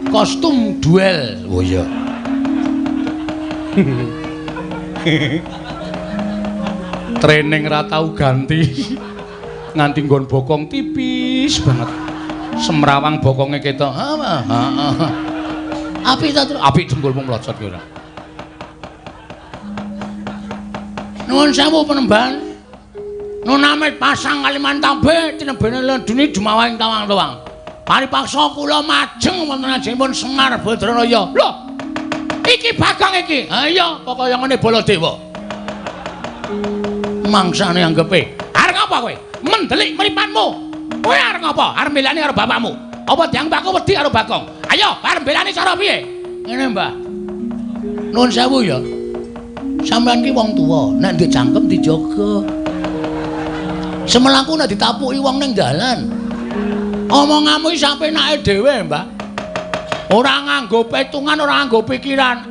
Kostum duel. Oh iya. Training ra tau ganti. Nganti nggon bokong tipis banget. Semrawang bokonge ketok. Heeh. Apik ta, Tru? Apik dengkulmu mlocot ki ora. Nuwun sewu penemban. Nun amit pasang Kalimantabe tinebene lendune dumawahing tawang-tawang. Paripaksa kula majeng wonten ajengipun Semar Badranaya. Lho. Iki Bagong iki. Ha iya, kaya ngene Baladewa. Mangsane anggepe. Arep ngapa kowe? Mendelik mripatmu. Kowe arep ngapa? Arep mbelani karo bapakmu. Apa dianggep aku wedi karo Bagong? Ayo, arep mbelani cara piye? Ngene, Mbah. Nuwun sewu ya. Sampeyan ki wong tuwa, nek ndek cangkem dijaga. Semelaku nek ditapuki wong ning dalan. Omonganmu iki sak penake dhewe, Mbah. Ora nganggo petungan, ora nganggo pikiran.